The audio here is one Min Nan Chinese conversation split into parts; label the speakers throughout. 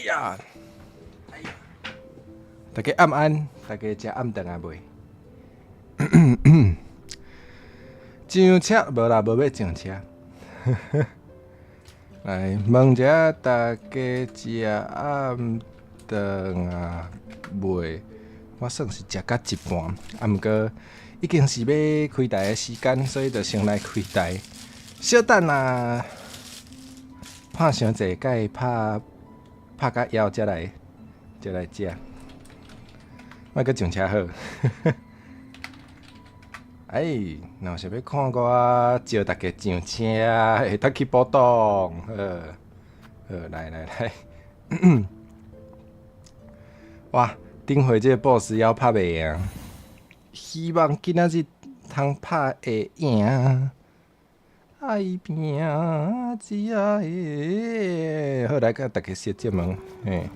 Speaker 1: 呀，大家暗安，大家食暗頓啊未？上車無啦，無欲上車。來問一下大家食暗頓啊未？我算是食甲一半，啊，毋過已經是欲開台的時間，所以就先來開台。小等啊，拍傷濟，共伊拍拍甲枵才來食。莫閣上車好。哎，若是欲看我招大家上車，會當去報到。好，好，來來來。哇，頂回這個 boss 猶拍袂贏，希望今仔日通拍會贏。愛拼才會。好，來共大家小節問，嘿。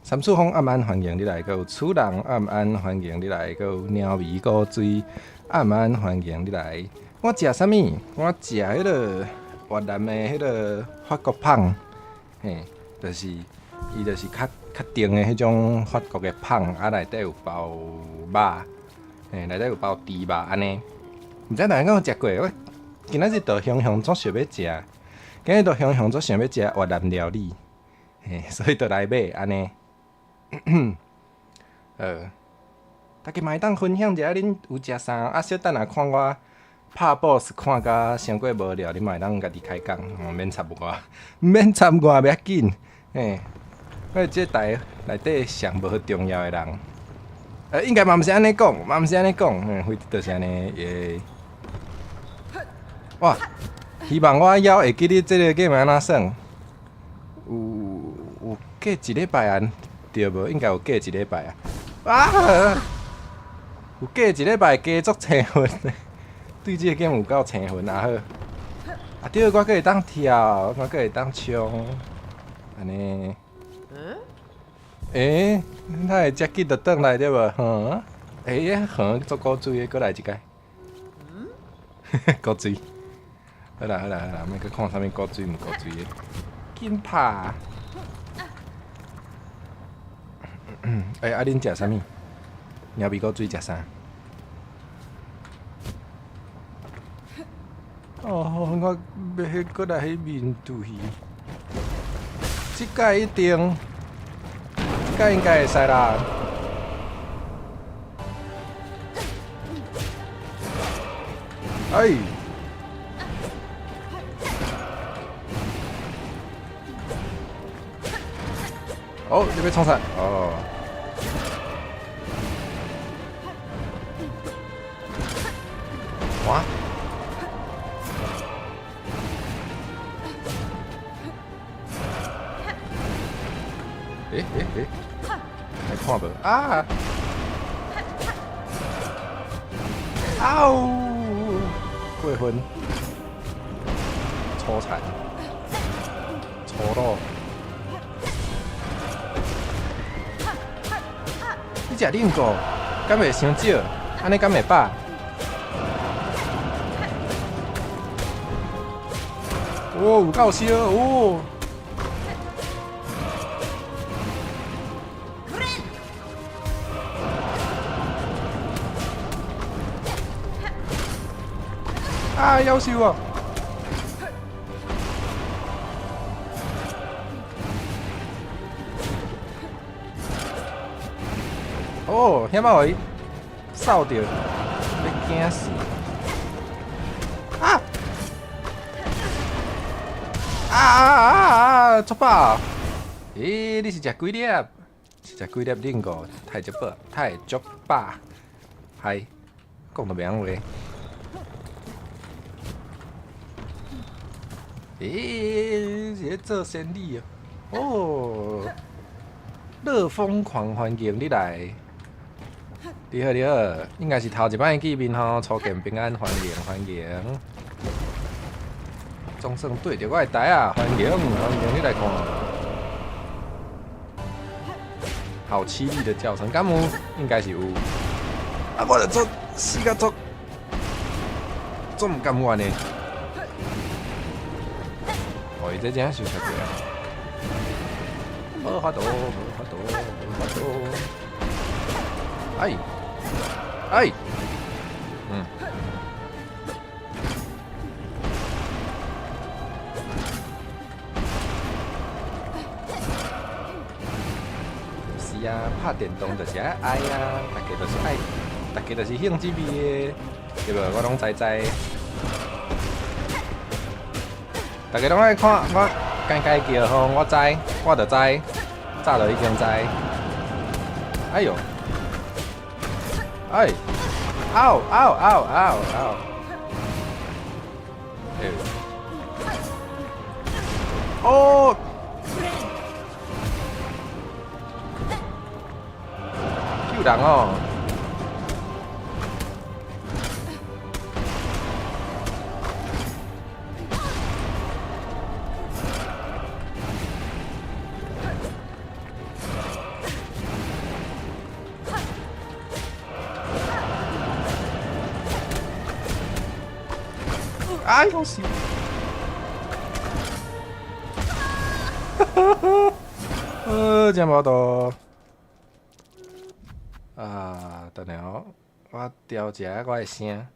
Speaker 1: 三處風暗安歡迎你來，閣有楚人暗安歡迎你來，閣有鳥味古錐暗安歡迎你來。我食啥物？我食彼个越南的彼个法國麭，嘿，就是伊就是較較甜的彼種法國的麭，啊內底有包肉，嘿，內底有包豬肉按呢。毋知大家敢有食過？我今仔日就雄雄足想欲食，今日就雄雄足想欲食越南料理，嘿，所以就來買按呢。大家嘛會當分享一下恁有食啥？啊，小等下看我拍 boss 看甲傷過無聊，恁嘛會當家己開講，毋免插我，毋免插我袂要緊，嘿，我這台內底上無重要的人，應該嘛毋是按呢講，嘛毋是按呢講，非就是按呢，耶。哇！希望我猶會記得這个 game 按怎耍。有過一禮拜啊？對無？應該有過一禮拜啊！啊！有過一禮拜加足青雲，對這個 game 有夠青雲啊好。啊對，我閣會當跳，我閣會當衝，按呢。欸？哪會遮緊就轉來對無？哼？欸，哼，足古錐的，閣來一擺。古錐。好啦好啦好啦，莫閣看啥物古錐毋古錐的，緊拍。欸，啊恁食啥物？鳥味古錐食啥？哦，我欲閣來彼面對。這擺一定，這擺應該會使啦。哎！哦，你欲創啥？哦。哇！欸欸欸！來看無？啊！啊嗚！過分！粗殘！粗魯！你食冷果，敢袂傷少？按呢敢會飽？哦，有夠燒哦！啊，夭壽哦！哦，遐擺予伊掃著，欲驚死！啊！啊啊啊！足飽！欸，你是食幾粒？是食幾粒冷果？太足飽，太足飽。嗨，講都袂曉話。欸，是咧做生理哦。哦，樂瘋狂歡迎你來。你好，你好，應該是頭一擺見面吼，初見平安，歡迎歡迎。總算對著我的台啊，歡迎歡迎你來看。好淒厲的叫聲，敢有？應該是有。啊，我著做死甲足足毋甘願的。哦，伊這真受傷過啊！無法度，無法度，無法度。哎，哎，嗯。是啊，拍電動就是愛愛啊，大家就是愛，大家就是興這味的，對無？我攏知知。大家攏愛看我該該叫吼，我知，我就知，早就已經知。哎喲，哎，嗷嗷嗷嗷嗷！哎，哦，救人哦！哎呦死！真無道。啊，等下哦，我調一下我的聲，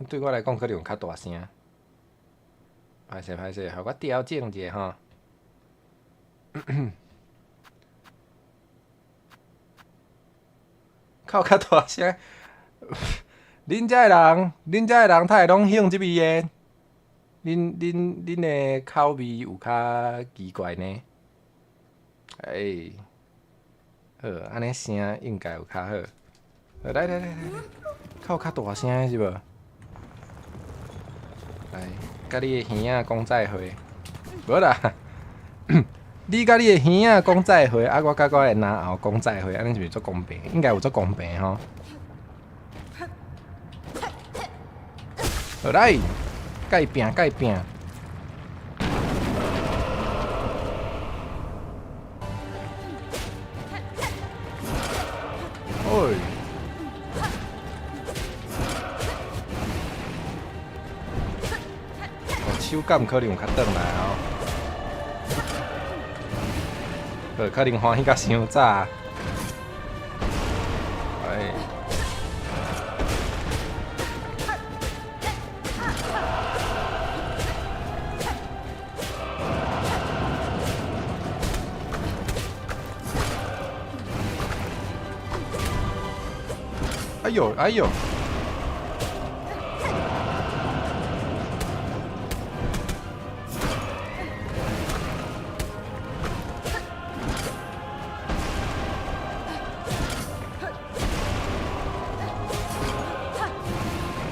Speaker 1: 對我來講可能有較大聲。歹勢歹勢，予我調整一下吼。較較大聲。恁遮的人，恁遮的人，較會攏興這味的。恁恁恁的口味有較奇怪呢？哎，好，按呢聲應該有較好。來來來來，較較大聲的是無？來，佮你的耳仔講再會。無啦，你佮你的耳仔講再會，啊，我佮我的嚨喉講再會，按呢是毋是足公平？應該有足公平吼。好來，共伊拼，共伊拼。哎，哦，手感可能有較轉來哦。好，可能歡喜甲傷早。哎。哎呦，哎呦！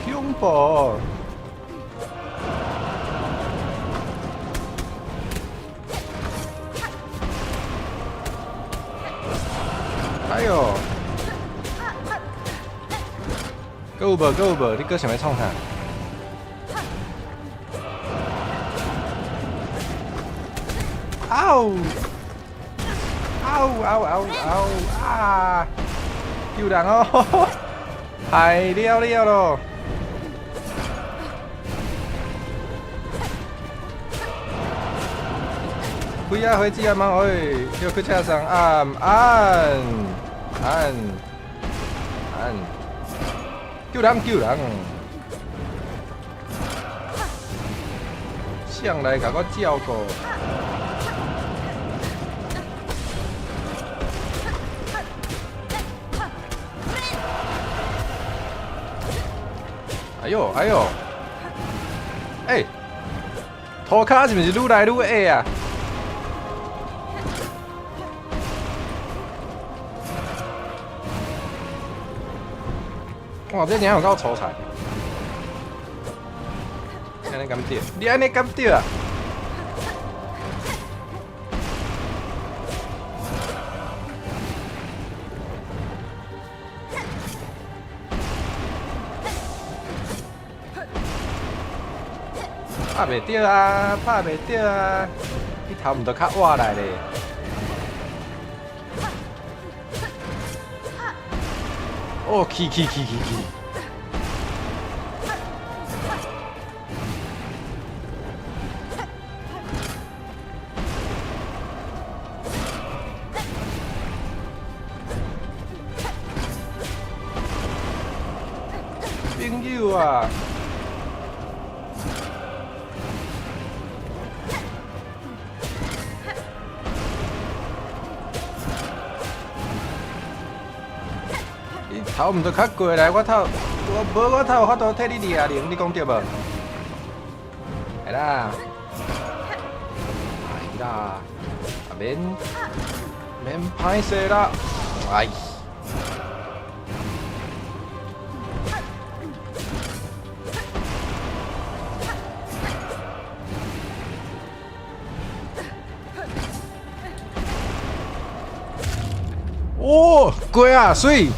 Speaker 1: 恐怖！哎呦！閣有無？閣有無？你閣想欲創啥？嗷！嗷嗷嗷嗷啊！救人哦！害了了咯！開啊，火子啊，媽喂！叫去車上按按按按！救人救人！誰來共我照顧？哎喲哎喲！欸，塗跤是毋是愈來愈矮啊？哇，這真有夠粗菜！你按呢敢對？你按呢敢對啊？拍袂著啊！拍袂著啊！你頭毋著較倚來咧？哦，去去去去去！啊！你頭毋著較過來，我頭我無我頭有法度替你掠龍，你講對無？來啦，來啦，啊免免歹勢啦，哎。哦，過啊，媠！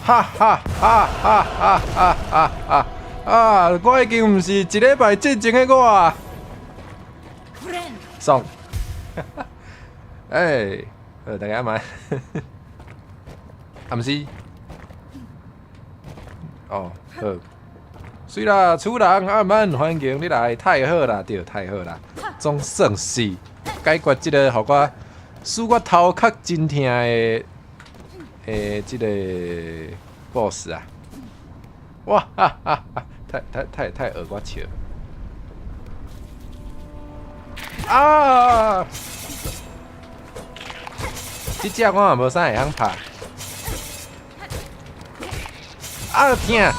Speaker 1: 哈哈哈哈哈哈哈哈！啊，我已經毋是一禮拜之前的我啊！爽！哎，好，大家晚安。啊，毋是？哦，好。媠啦，主人暗安，歡迎你來，太好啦，對，太好啦，總算是解決這個予我使我頭殼真疼的的這個 boss 啊！哇哈哈哈！太太太太惡我笑啊！這隻我也無啥會曉拍啊疼！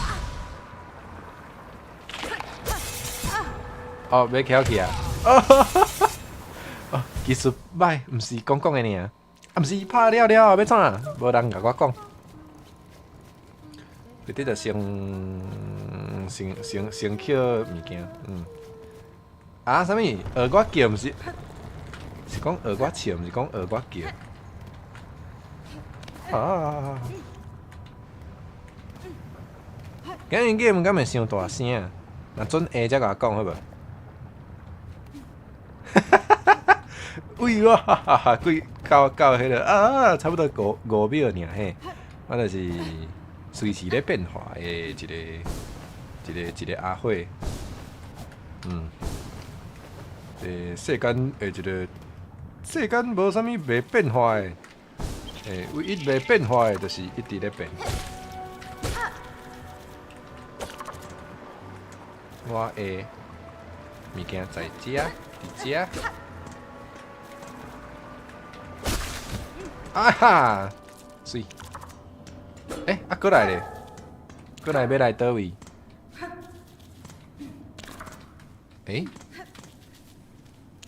Speaker 1: 哦，欲翹起啊！哦，技術歹，毋是講講的爾，啊，毋是拍了了欲創？無人共我講。佇佇就先先先先捡物件，嗯。啊，啥物？學我叫，毋是？是講學我笑，毋是講學我叫。啊！今日 game 敢會傷大聲啊？若準會才共我講好無？哎哇哈哈！幾到到彼个啊，差不多五五秒爾嘿，我就是隨時咧變化的一個一個一個阿火，嗯，世間的一個世間無啥物袂變化的，唯一袂變化的，就是一直咧變。我的物件在遮，佇遮。啊哈，媠！欸，啊，閣來咧，閣來欲來佗位？欸？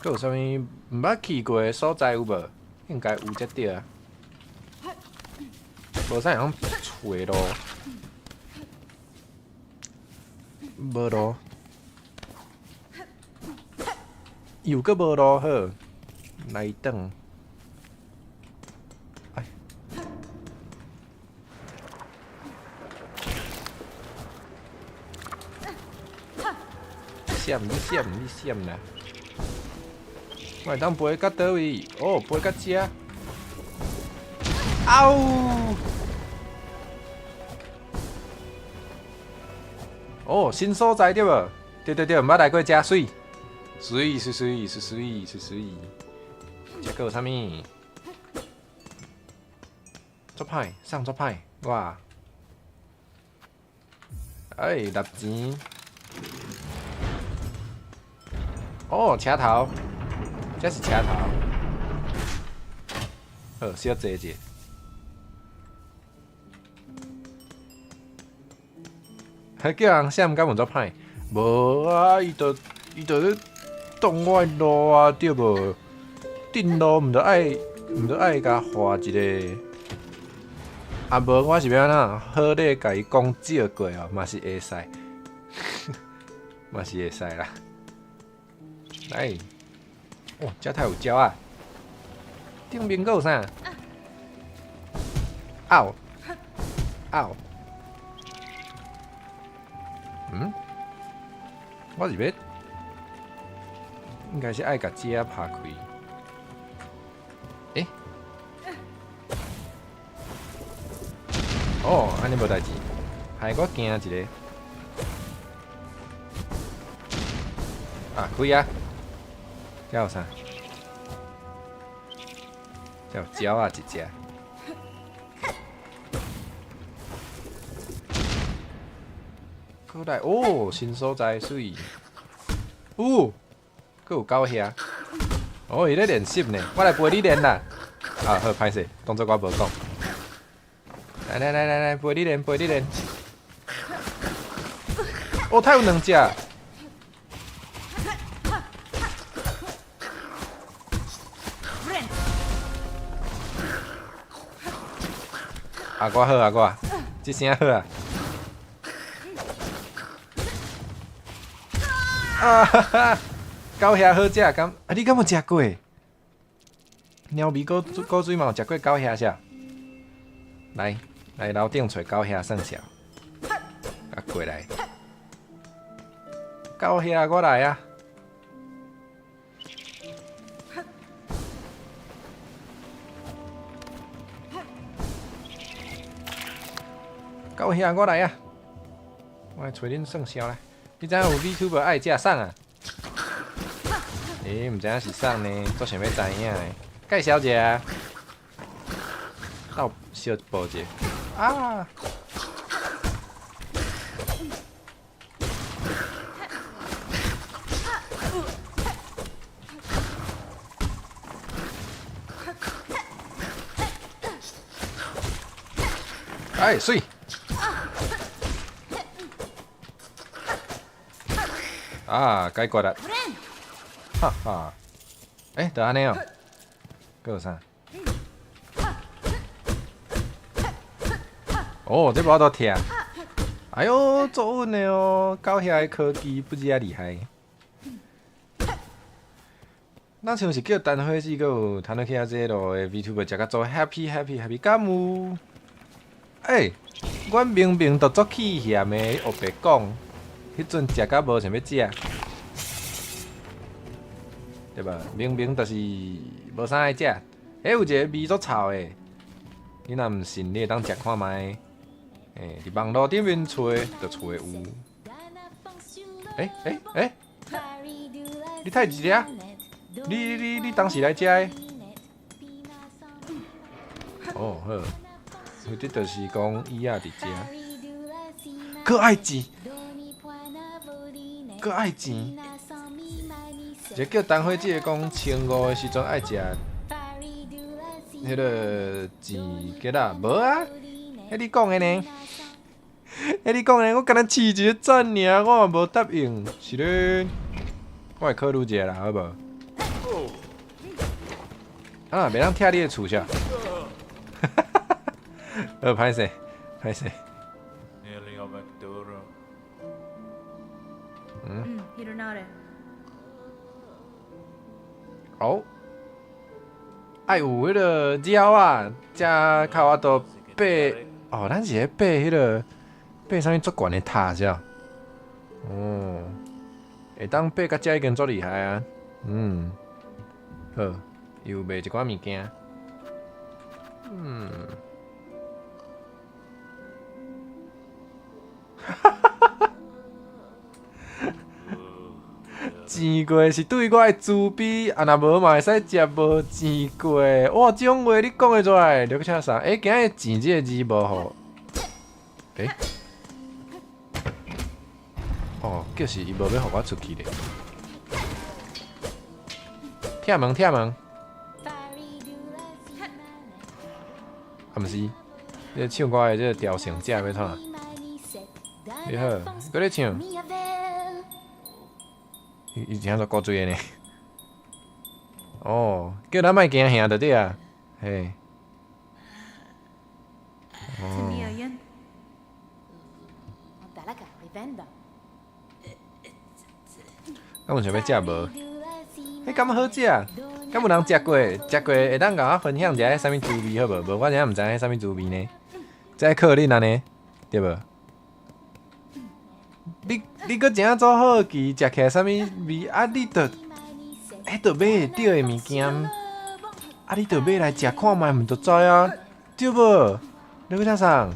Speaker 1: 閣有啥物毋捌去過的所在有無？應該有才對啊。無啥會曉揣路，無路，又閣無路好，來轉。哎，閃你閃你閃啦！我會當飛到佗位？哦，飛到遮。嗷！哦，新所在對無？對對對，毋捌來過遮，媠，媠媠媠媠媠媠媠。這閣有啥物？足歹，送足歹，我。哎，納錢。哦，車頭，這是車頭。好，小坐者。還叫人閃敢有足歹？無啊，伊就伊就咧擋我的路啊，對無？鎮路毋著愛毋著愛共畫一個，啊無我是欲按怎？好咧，共伊講借過哦，嘛是會使，嘛是會使啦。來，哇，遮太有鳥啊！頂面閣有啥？嗷嗷！嗯？我是欲，應該是愛共遮拍開。欸？哦，按呢無代誌，害我驚一下。啊，開啊！這有啥？這有鳥仔一隻。過來哦，新所在媠。有，閣有狗遐。哦，伊咧練習呢，我來陪你練啦。啊，好，歹勢，當作我無講。來來來來來，陪你練，陪你練。哦，它有兩隻。啊，我好啊，我，這聲好啊。啊哈哈！狗遐好食，敢？啊，你敢有食過？貓味古古錐嘛有食過狗遐啥？來來樓頂揣狗遐算數。啊，過來。狗遐我來啊！狗遐我來啊！我來揣恁算數來。你知影有 VTuber 愛食啥啊？欸，毋知影是啥呢，足想欲知影的。介紹一下，鬥相報者。啊！哎，媠！啊，解決啦！哈哈，欸，就按呢喔，閣有啥？哦，這無法度拆。哎喲，足穩的哦，狗遐的科技不止遐厲害。若像是叫陳火子，閣有譚樂去仔這路的 VTuber 食甲做 happy happy happy，敢有？欸，阮明明就足氣嫌的，烏白講，彼陣食甲無想欲食，對吧？明明就是無啥愛食，欸，有一个味足臭的，你若毋信，你會當食看覓。欸，佇網路頂面揣，就揣會有。欸欸欸，你太一個？你你你當時來遮的？哦好，這就是講伊仔佇遮，閣愛錢，閣愛錢。一個叫陳火子的講，千五的時陣愛食，彼个錢結仔無啊？彼你講的呢？彼你講的，我敢若試一个讚爾，我嘛無答應，是咧，我會考慮一下啦，好無？啊，袂當拆你的厝啥？好，歹勢，歹勢。嗯。哦，愛有彼个鳥仔，才較有法度爬。哦，咱是咧爬彼个爬啥物足懸的塔是無？哦，會當爬到遮已經足厲害啊。嗯，好，又賣一寡物件。嗯。哈哈哈哈！錢過是對我的慈悲，啊若無嘛會使食無錢過。哇，這種話你講會出來？劉請送，欸，今日錢這個字無吼？欸？哦，就是伊無欲予我出去咧。拆門，拆門。啊，毋是，你咧唱歌的這個朝聖者欲創？你好，閣咧唱。伊伊真正足古錐的呢。哦，叫咱莫驚嚇就對啊，嘿。哦。敢有想欲食無？彼敢好食？敢有人食過？食過會當共我分享一下彼啥物滋味好無？無我真正毋知彼啥物滋味呢。這靠恁按呢，對無？你你閣真正做好奇，食起來啥物味？啊，你著彼著買會著的物件，啊，你著買來食看覓，毋就知啊，對無？你欲創啥？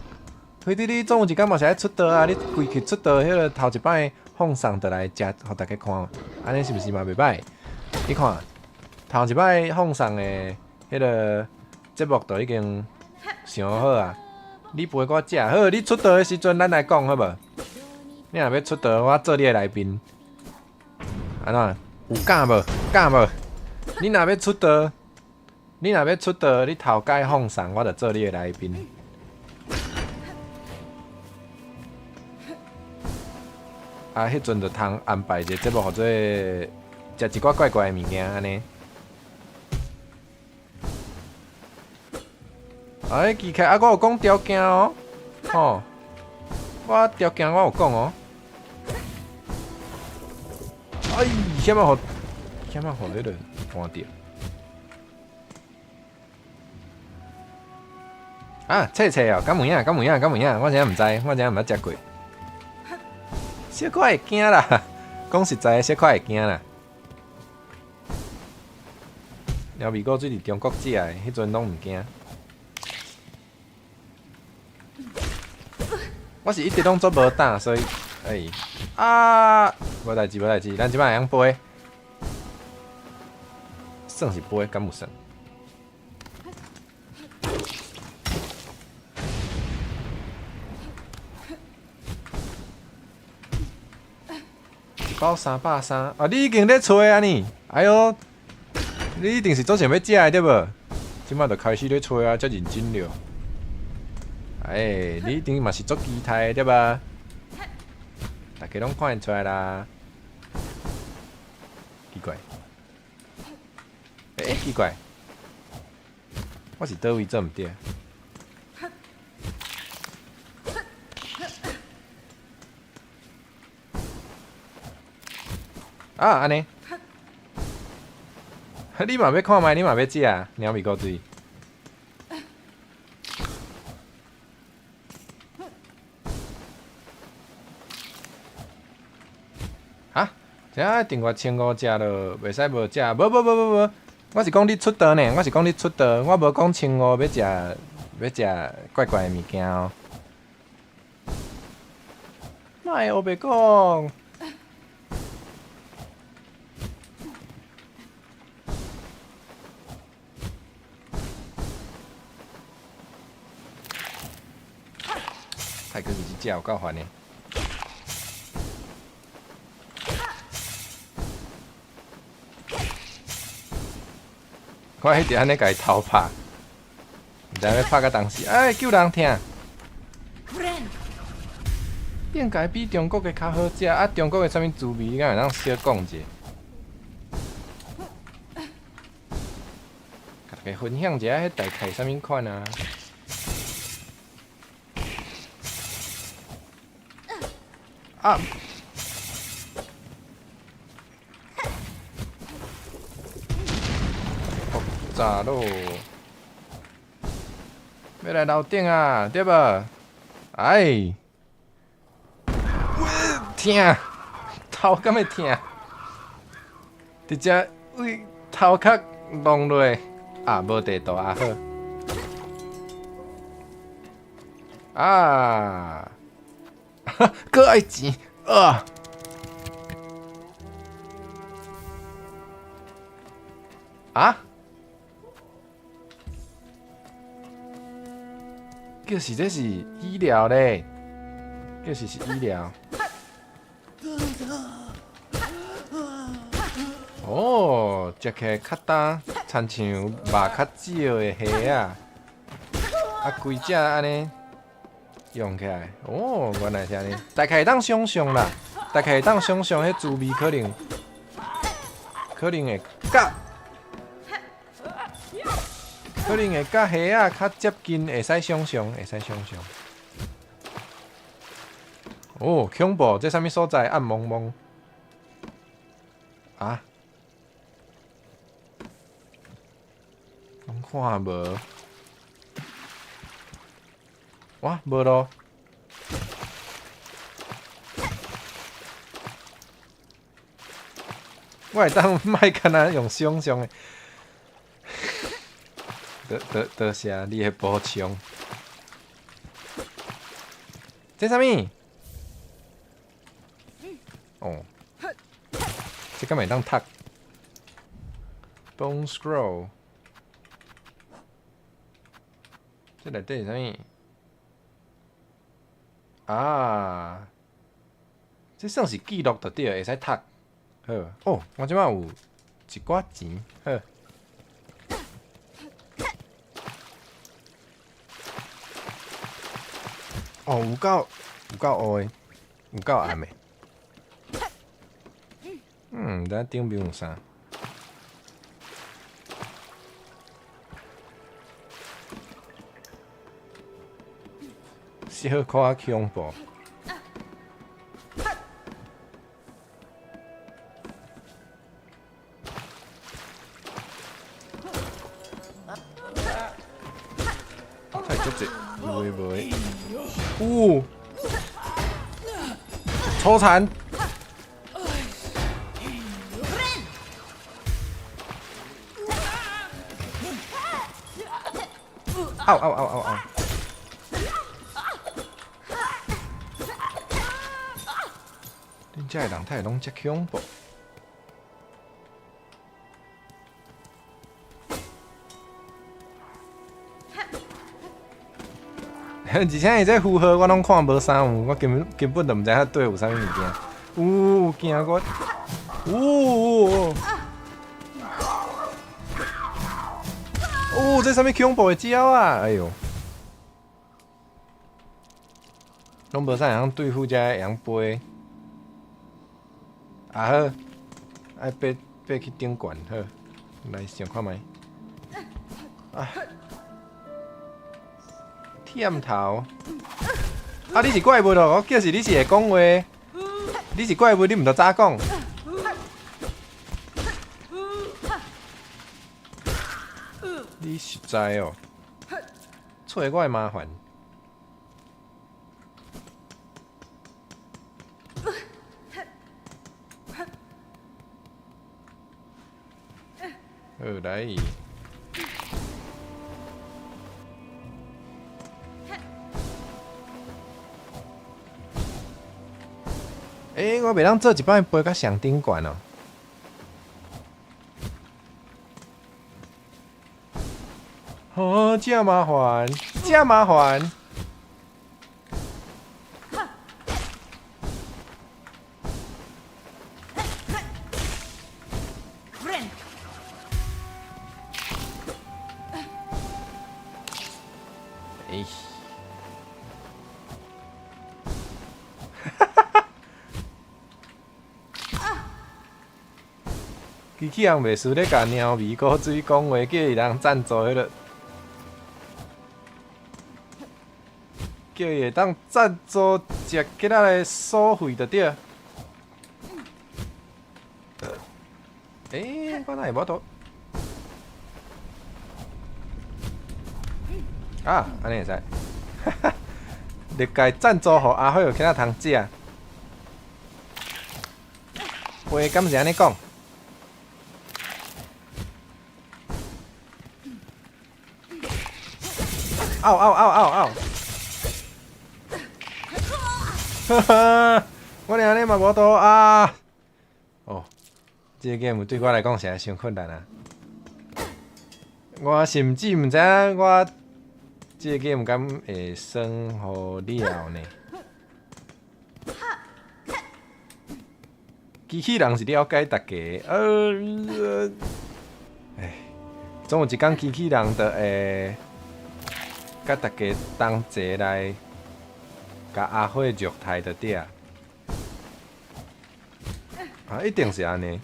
Speaker 1: 非得你總有一工嘛是愛出道啊！你規氣出道，彼个頭一擺放送就來食，予大家看，按呢是毋是嘛袂歹？你看，頭一擺放送的彼个節目就已經上好啊！你陪我食好，你出道的時陣，咱來講好無？你若欲出道，我做你的來賓。按怎？有敢無？敢無？你若欲出道，你若欲出道，你頭家放送，我就做你的來賓。啊，彼陣就通安排一个節目，予做食一寡怪怪的物件按呢。哎，記起啊，我有講條件哦，吼，我條件我有講哦。哎，險仔予，險仔予彼个換著。啊，冊冊哦，敢有影？敢有影？敢有影？我真毋知，我真毋捌食過。小可會驚啦，講實在，小可會驚啦。鳥味果水佇中國食的，彼陣攏毋驚。我是一直攏做無膽，所以，哎，啊，無代誌，無代誌，咱這擺會曉飛，算是飛，敢有算？一包330，啊！你已經咧揣啊呢？哎喲，你一定是足想欲食的對無？這擺就開始咧揣啊，遮認真了。哎，你一定嘛是足期待的對吧？大家攏看會出來啦。奇怪，欸，奇怪，我是佗位做毋對？啊，按呢？你嘛欲看覓？你嘛欲食？鳥味果水。啊？這訂閱1500食就袂使無食？無無無無無，我是講你出道呢，我是講你出道，我無講千五欲食欲食怪怪的物件哦。莫烏白講。太可是這隻有夠煩的。我一直按呢共伊偷拍，毋知欲拍到當時，哎，救人疼！應該比中國的較好食，啊，中國的啥物滋味，你敢會當小講者？共大家分享一下，彼大概啥物款啊？啊！複雜咯，欲來樓頂啊，對無？哎！疼，頭敢會疼？直接為頭殼弄落，啊，無地圖啊好。啊！閣愛錢啊！啊？就是這是醫療咧，就是是醫療。哦，食起來較焦，親像肉較少的蝦仔，啊，規隻按呢用起來，哦，原來是按呢，大概會當想像啦，大概會當想像彼滋味可能可能會佮可能會佮蝦仔較接近，會使想像，會使想像。哦，恐怖！這啥物所在？暗濛濛。啊？攏看無？哇，無路。我會當莫干焦用想像的。多多多謝你的補充。這啥物？哦，這敢會當讀？Bone scroll，這內底是啥物？啊，這算是記錄就對，會使讀。好，哦，我這擺有一寡錢，好。哦，有夠烏的，有夠暗的。毋知頂邊有啥？小可恐怖。太足濟，袂袂。嗚，抽殘。嗷嗷嗷嗷嗷！恁遮的人太攏遮恐怖？而且伊這符號我攏看無啥有，我根本就毋知影底有啥物物件。有驚我，有哦，這啥物恐怖的鸟啊！哎喲，攏無啥會曉對付這會曉飛。啊好，愛爬爬去頂懸，好，來想看覓。啊！忝頭，啊！你是怪物哦，我叫是你是會講話，你是怪物，你毋著早講。你實在哦，揣我的麻煩。好來。欸，我袂當做一擺飛到上頂懸哦。哦，這麻煩，這麻煩。欸。機器人袂輸咧，共貓咪古水講話，叫伊人贊助彼个，叫伊會當贊助食吉仔的所費就對。欸，我哪會無法度？啊，按呢會使。你共贊助予阿火有其他通食。話敢是按呢講？嗷嗷嗷嗷嗷！哈哈，我連按呢嘛無度啊！哦，這個 game 對我來講實在傷困難啊！我甚至毋知影我這個 game 敢會耍予了呢？機器人是了解大家，唉，總有一工機器人就會佮大家同齊來共阿火虐待就對啊！啊，一定是按呢。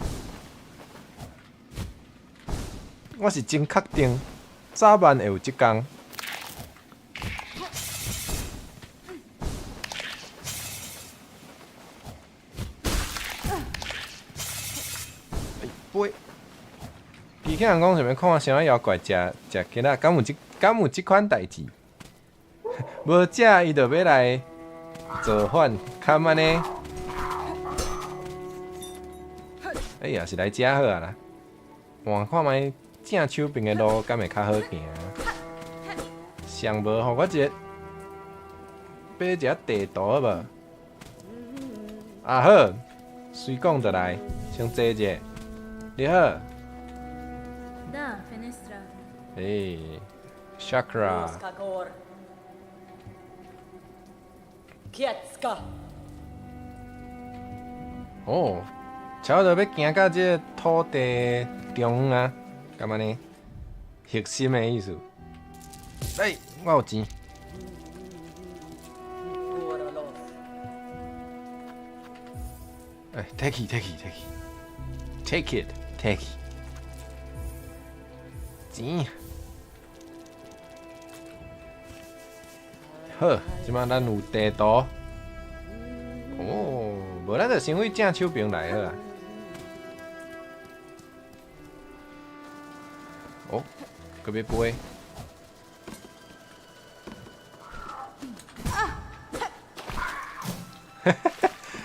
Speaker 1: 我是真確定，早晚會有這工。飛！機器人講想欲看啥物妖怪食食囡仔，敢有這款代誌？無食伊就欲來造反，堪按呢？哎呀，是來遮好啊啦！換看覓正手邊的路，敢會較好行？上無予我一个買一個地圖好無？啊好，隨講就來，先坐者。你好。欸，Shakra。哦，差不多欲行到這個土地中央啊，敢按呢？核心的意思。來，我有錢。欸，take it, take it, take it, take it, take it。錢。好，這擺咱有地圖。哦，無咱就先去正手邊來好啊。哦，閣欲飛。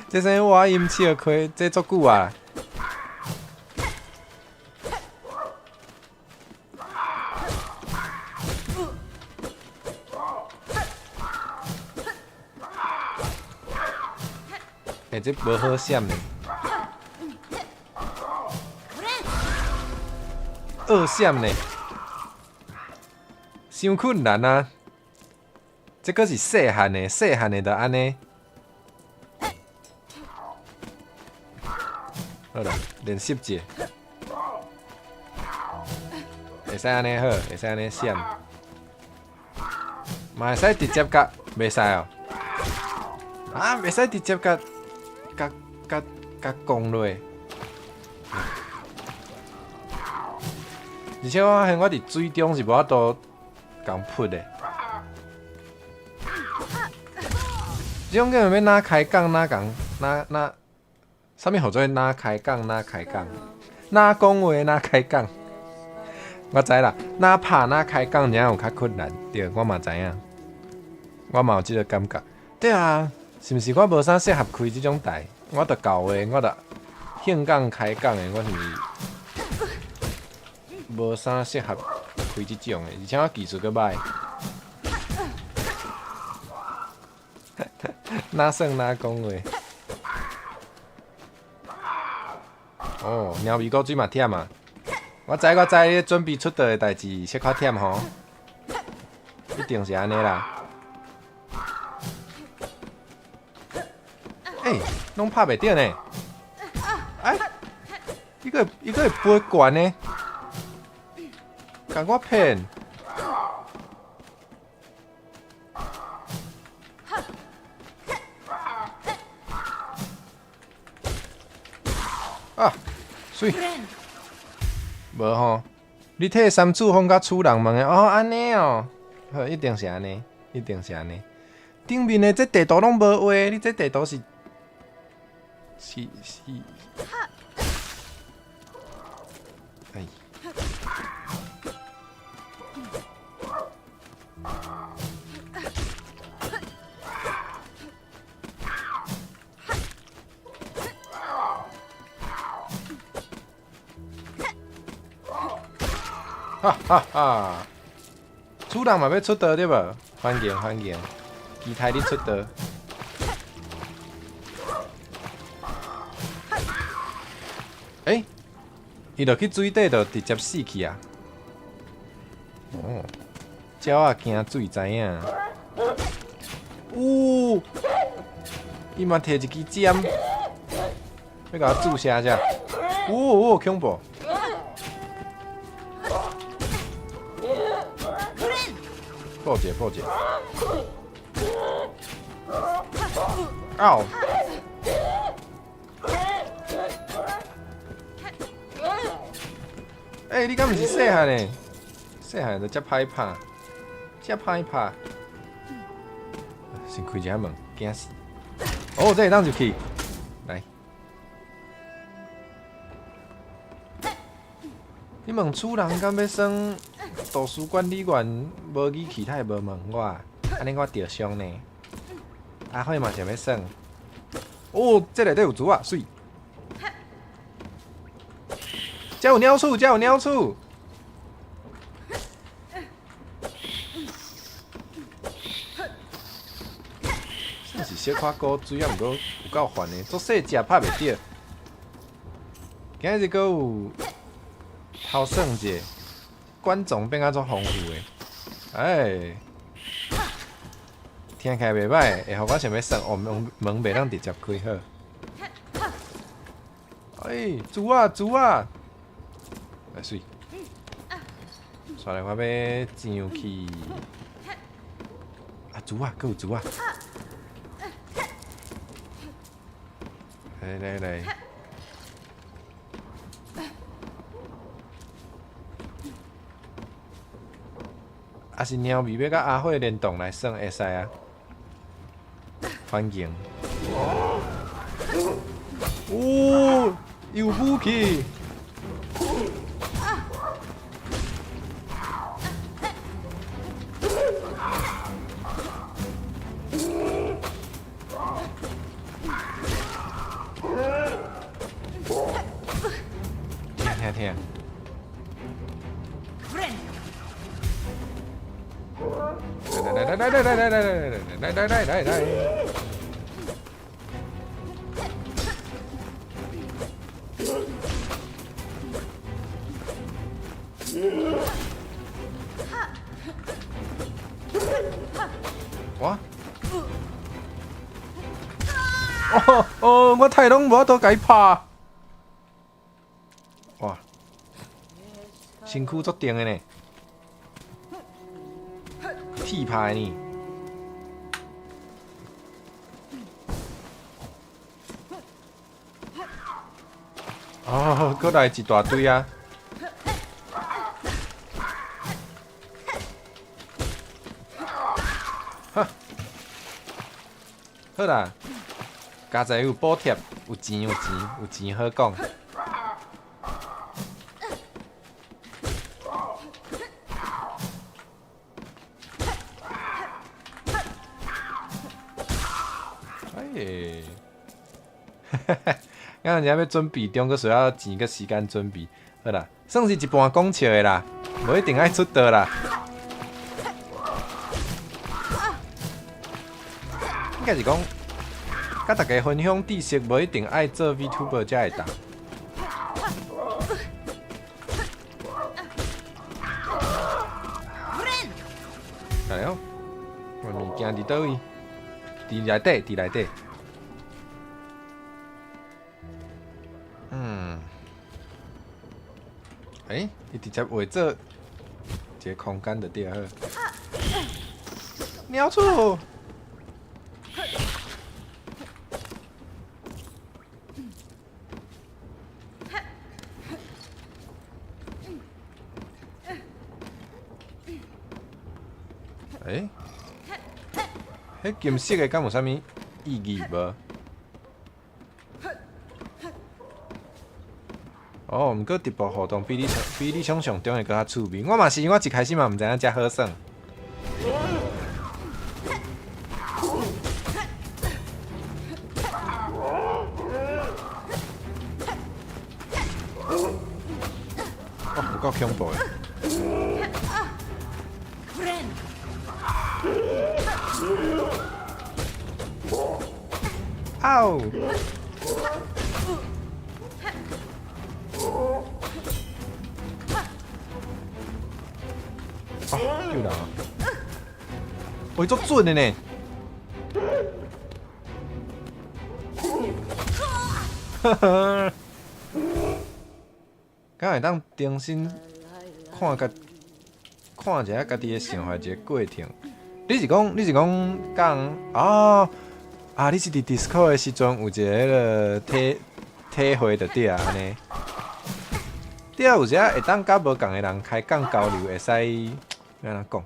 Speaker 1: 這啥物我音笑開，這足久啊！欸，這無好閃呢，惡閃呢，傷困難啊！這閣是細漢的，細漢的就按呢。好啦，練習者，會使按呢好，會使按呢閃，嘛會使直接共，袂使哦。啊，袂使直接共，共共共降落。而且我發現我佇水中是無法度共撲的。這種叫欲哪開講哪共哪哪，啥物號做哪開講哪開講，哪講話哪開講。我知啦，哪拍哪開講，爾有較困難。對，我嘛知影，我嘛有這個感覺。對啊，是毋是我無啥適合開這種台？我著舊的，我著興講開講的，我是毋是無啥適合開這種的？而且我技術閣䆀。哪算哪講話？哦，貓咪古水嘛忝啊！我知我知，你準備出道的代誌小可忝吼，一定是按呢啦。欸，攏拍袂著呢！哎，伊閣伊閣會飛懸呢，共我騙！啊，媠！無吼，你替三處風佮主人問的哦，按呢哦，好，一定是按呢，一定是按呢。頂面的這地圖攏無畫，你這地圖是是是，哎。哈哈哈！主人嘛欲出道對無？歡迎歡迎，期待你出道。欸，伊落去水底就直接死去啊！哦，鳥仔驚水知影。嗚，伊嘛提一支針，欲共我注射者。嗚嗚，恐怖！破解破解。嗷！欸，你敢毋是細漢的？細漢就遮歹拍，遮歹拍。先開一下門，驚死！哦，這會當入去。來，你問主人敢欲耍圖書管理員無語氣，他會無問我，按呢我著傷呢。阿輝嘛想欲耍。哦，這內底有珠仔，媠。遮有鳥鼠，遮有鳥鼠。算是小可古錐，啊，毋過有夠煩的，足細隻拍袂著。今日閣有偷算者，觀眾變甲足豐富的，哎，聽起來袂䆀，會予我想欲耍哦，門門袂當直接開好。欸，豬啊豬啊，來水。煞來我欲上去。啊，豬啊，閣有豬啊！來來來。啊是貓咪欲佮阿火聯動來耍會使啊？環境。哦，有武器！聽聽聽。來來來來來來來來來來來來。哇！哦哦，我太攏無法度共伊拍。哇！身軀足重的呢，鐵拍的呢。哦，閣來一大堆啊！哈，好啦，佳哉有補貼，有錢有錢有錢好講。哎，哈哈，敢若欲準備中，閣需要錢佮時間準備。好啦，算是一半講笑的啦，無一定愛出道啦。應該是講，佮大家分享知識，無一定愛做 VTuber 才會當。來哦，我物件佇佗位？佇內底，佇內底。嗯。欸，伊直接畫做一個空間就對好。鳥鼠。欸？彼金色的敢有啥物意義無？哦，毋過直播互動比你想像中的閣較趣味。我嘛是，我一開始嘛毋知影遮好耍。哦，有夠恐怖的！嗷！哦，救人啊！哦，伊足準的呢！哈哈，敢會當重新看家看一下家己的想法一個過程。你是講哦啊？你是佇 Discord 的時陣有一個彼個體會就對啊，按呢。對啊，有時仔會當佮無仝的人開講交流，會使欲按怎講？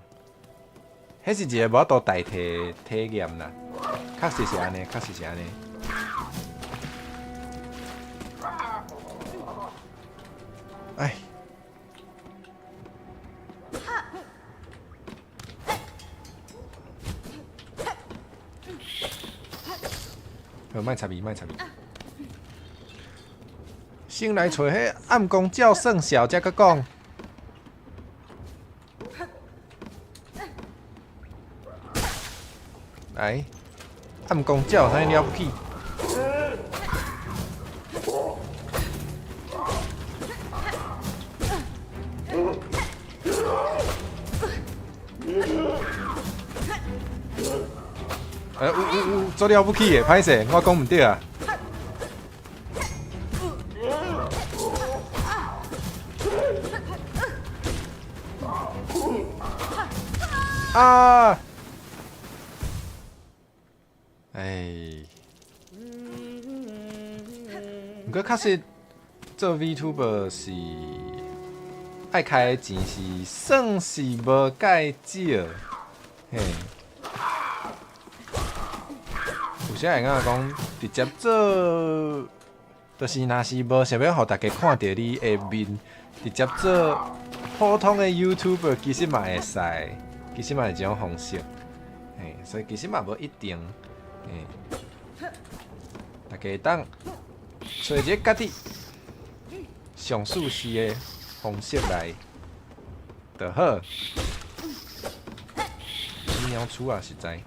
Speaker 1: 彼是一個無法度代替體驗啦，確實是按呢，確實是按呢。哎。好，莫插伊，莫插伊。先來揣彼暗光照算數，才閣講。來，暗光鳥有啥物了不起？欸，有有有，足了不起的，歹勢，我講毋對啊。啊！哎，毋過確實做 VTuber 是愛開的錢是算是無介少，嘿。有時會感覺講直接做，就是若是無想欲予大家看著你的面，直接做普通的 YouTuber 其實嘛會使，其實嘛是一種方式，嘿，所以其實嘛無一定，嘿，大家會當揣一个家己上舒適的方式來就好。你鳥鼠啊，實在，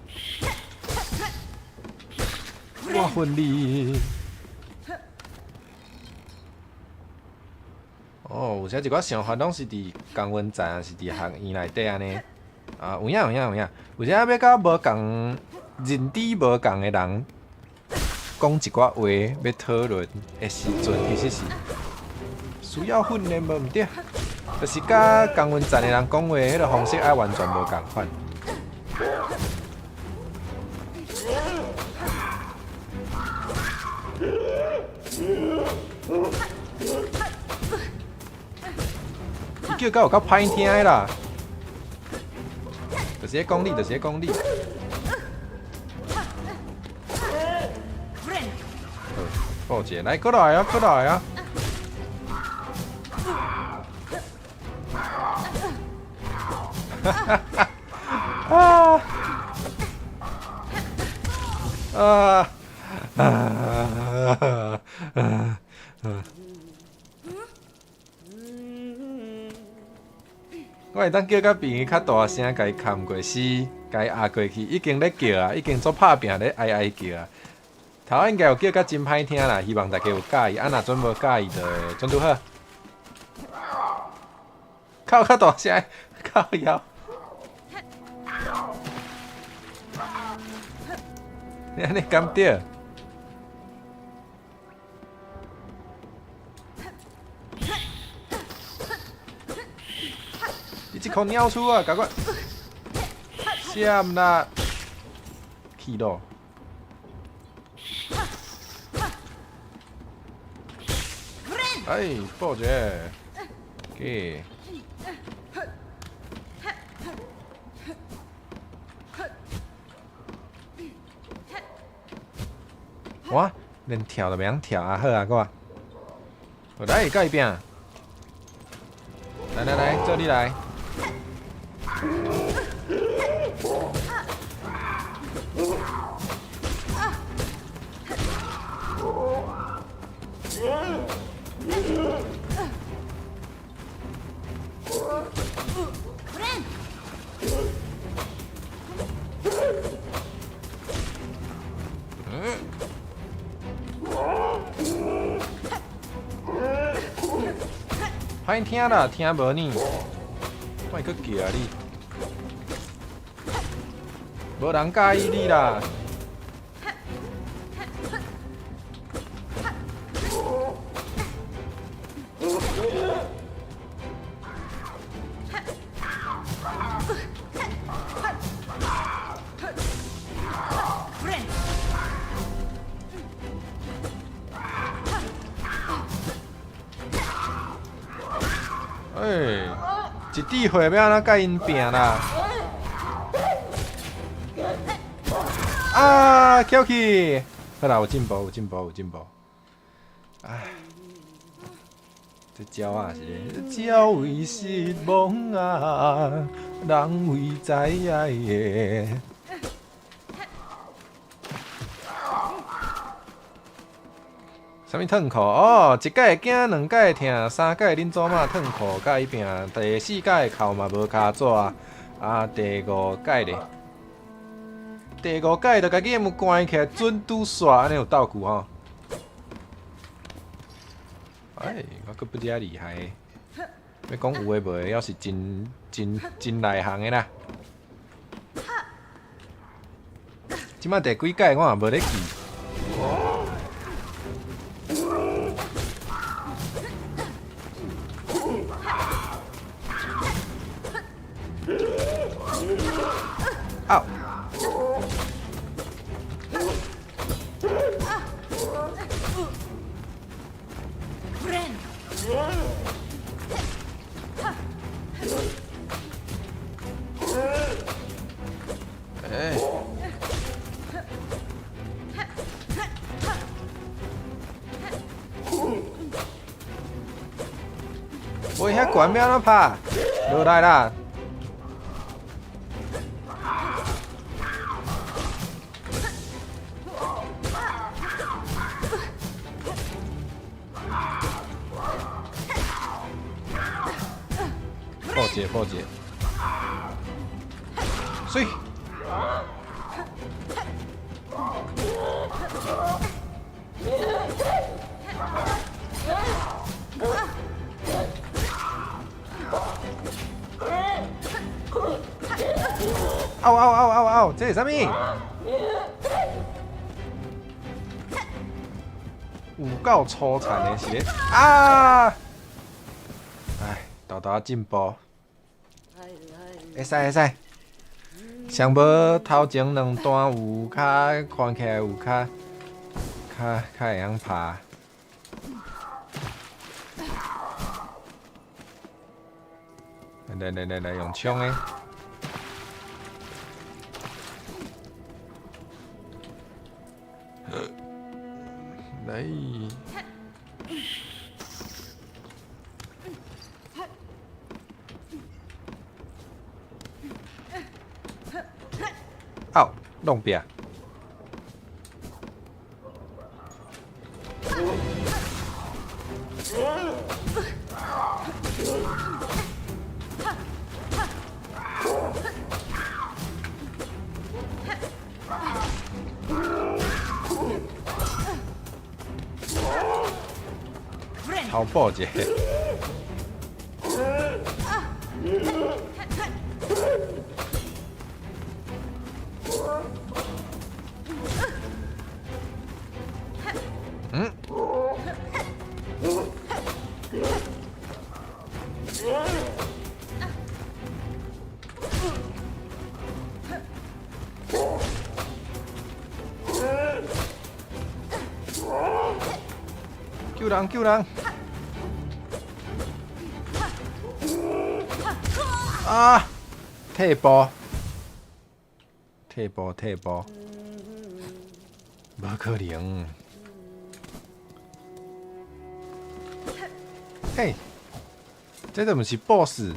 Speaker 1: 我分你。哦，有時一寡想法攏是佇工運站，抑是佇學院內底按呢。啊，有影有影有影，有時欲佮無仝認知無仝的人講一寡話，欲討論的時陣，其實是需要訓練，無毋對，就是佮工運站的人講話，彼个方式愛完全無仝款。伊叫甲有夠歹聽的啦，就是咧講你，就是咧講你。好，報一個，來，過來啊，過來啊！哈哈哈！啊！啊！啊！啊！啊！我會當叫甲朋友較大聲，共伊崁過，是共伊壓過去，已經咧叫啊，已經做拍拚咧哀哀叫啊。頭仔應該有叫甲真歹聽啦，希望大家有佮意，啊若準無佮意就準拄好。哭較大聲，靠腰。你按呢敢對？你這箍鳥鼠啊，共我閃啦！去咯！哎，報一個，給。哇，連跳都袂曉跳啊！好啊，我，我來共伊拚。來來來，做你來。歹聽啦，聽無呢？莫閣叫啊你！無人佮意你啦！欸，一滴血欲按怎共𪜶拚啦？啊，翘起！好啦，有進步，有進步，有進步。唉，這鳥仔是咧，鳥為食亡啊，人為財的。啥物褪褲？哦，一擺會驚，兩擺會疼，三擺恁祖媽褪褲，共伊拚。第四擺哭嘛無跤紙啊，第五擺咧，第五擺就共 game 關起來，準拄煞，按呢有道具吼。哎，我閣不遮厲害。欲講有的無的，猶是真真真內行的啦。這擺第幾擺我也無咧記。嗷！欸。無遐懸，欲按怎拍？落來啦！破解破解，媠！嗷嗷嗷嗷嗷！這是啥物？有夠粗殘的是咧啊！唉，沓沓進步，會使會使。上無頭前兩段有較看起來有較較較會曉拍。來來來來，用槍的。來。嗷，弄壁。偷步一下。嗯。救人！救人！啊！退步，退步，退步，無可能。嘿，這都毋是 boss，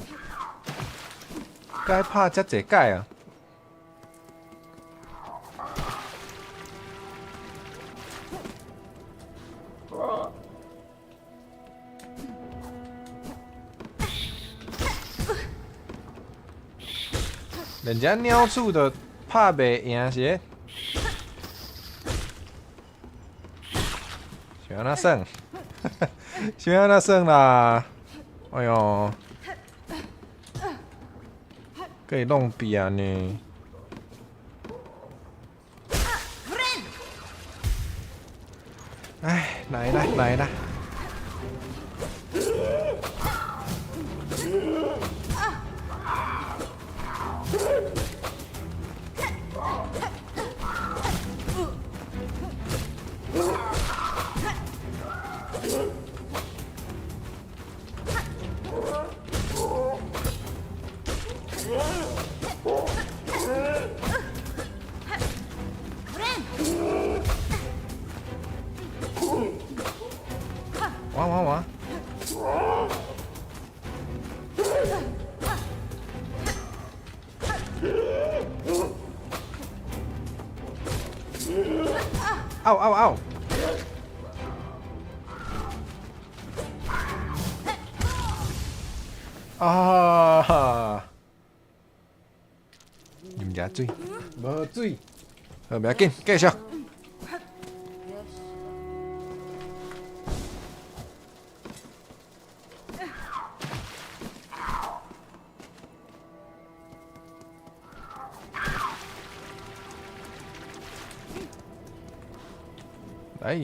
Speaker 1: 該拍遮濟擺啊！人家鳥鼠都拍袂贏是？是按怎算？是按怎算啦？哎喲，閣會弄壁呢？哎，來啦來啦！哇哇哇！嗷嗷嗷！啊！啉一水，無水，好，袂要緊，繼續。來！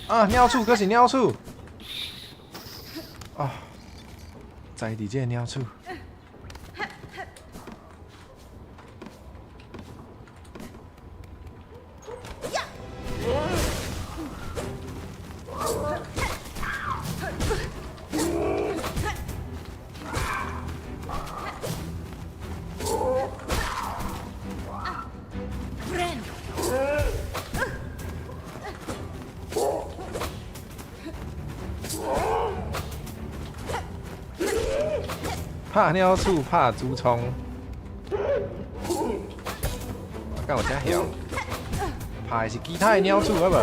Speaker 1: 啊，鳥鼠，閣是鳥鼠！啊，在佇這个鳥鼠。拍鳥鼠，拍主衝，敢有遮曉？拍的是其他的鳥鼠好無？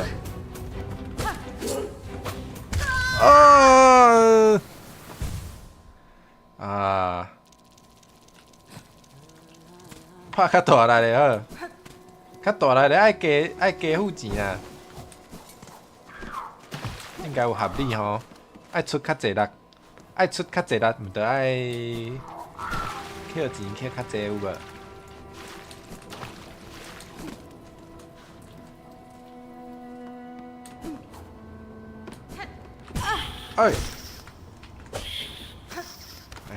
Speaker 1: 啊！啊！拍較大力的好，較大力的愛加愛加付錢啊！應該有合理吼，愛出較濟力，愛出較濟力，毋著愛扣錢扣較濟有無？哎！哎！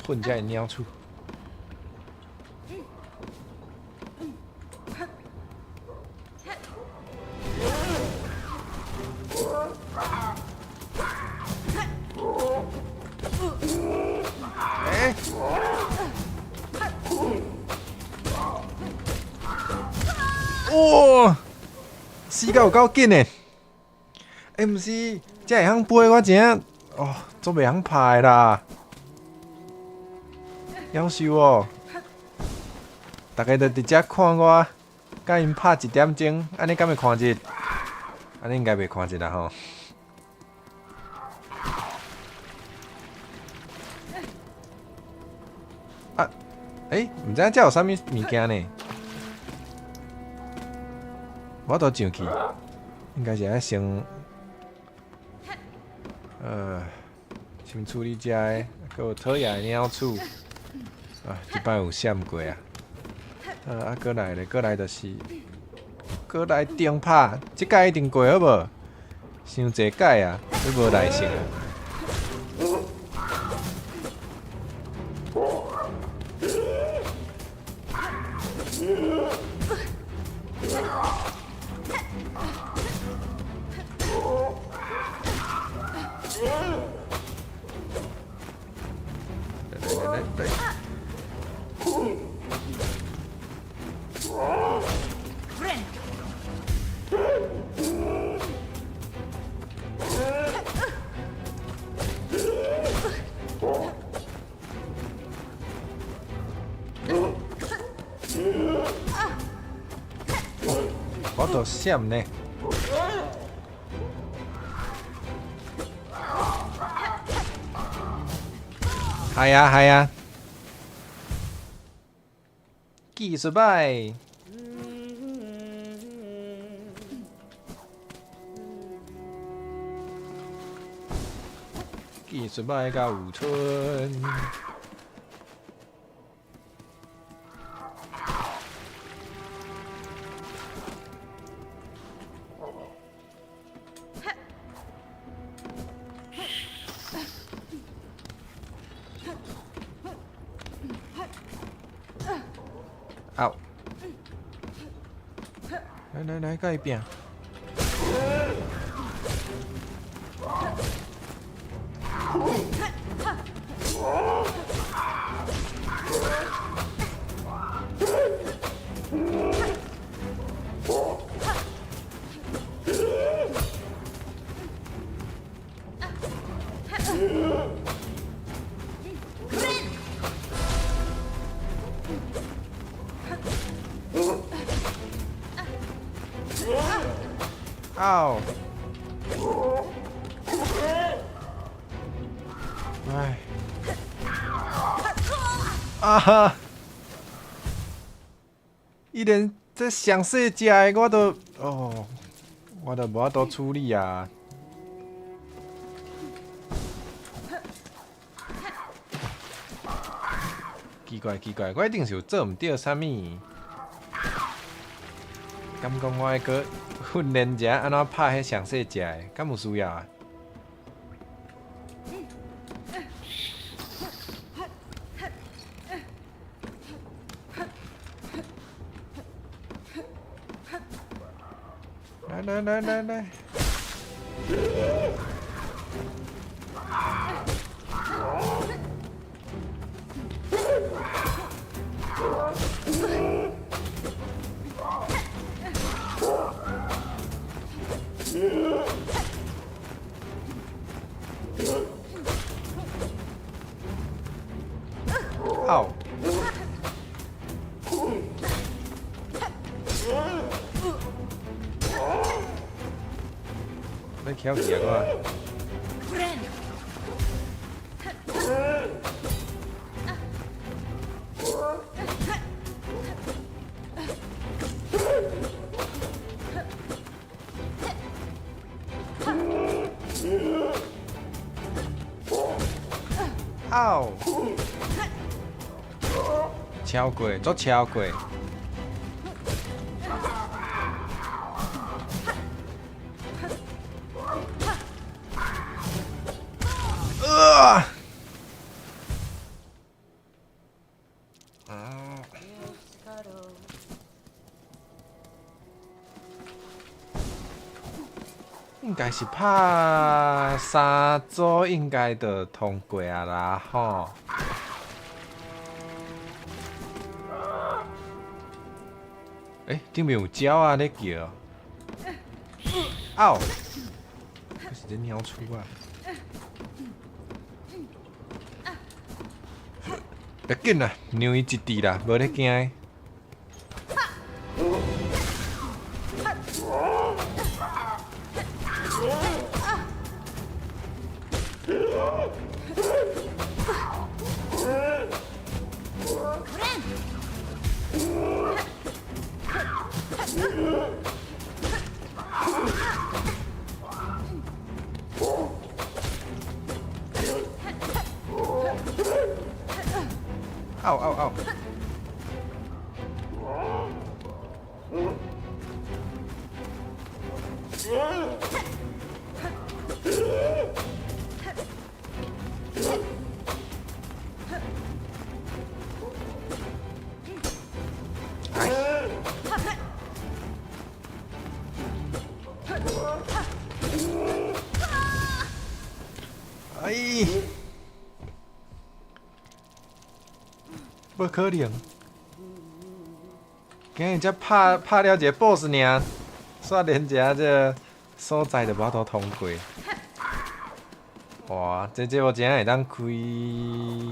Speaker 1: 混這鳥鼠。欸！哇！死甲有夠緊的！欸，毋是，這會曉飛，我真正哦，足袂曉拍的啦！夭壽哦！逐家都佇遮看我，共𪜶拍一點鐘，按呢敢會看日？按呢應該袂看日啦吼。啊，欸，毋知影這有啥物物件呢？無法度上去，應該是愛先，先處理這个，閣有討厭的鳥鼠，啊，這擺有閃過啊！啊，閣來咧，閣來就是，閣來重拍，這擺一定過好無？傷濟擺啊，都無耐性啊！來來來來！我都閃呢。係啊係啊，技術歹，技術歹甲有春。好，來來來，共伊拚。嗷！唉，啊哈！伊連這上細隻的我都哦，我都無法度處理啊！奇怪奇怪，我一定是有做毋著啥物。敢講我愛閣訓練一下按怎拍彼上細隻的，敢有需要啊？來來來來來！嗷！欲翘起啊我！嗷！超過，足超過。啊！啊！應該是拍三組，應該就通過啊啦吼。欸，頂面有鳥仔咧叫。嗷！這是這鳥鼠啊！欲緊啦，讓伊一滴啦，無咧驚。嗷嗷嗷！哎！無可能！今日才拍拍了一个 boss 爾，煞連一下這个所在就無法度通過。哇！這節目真正會當開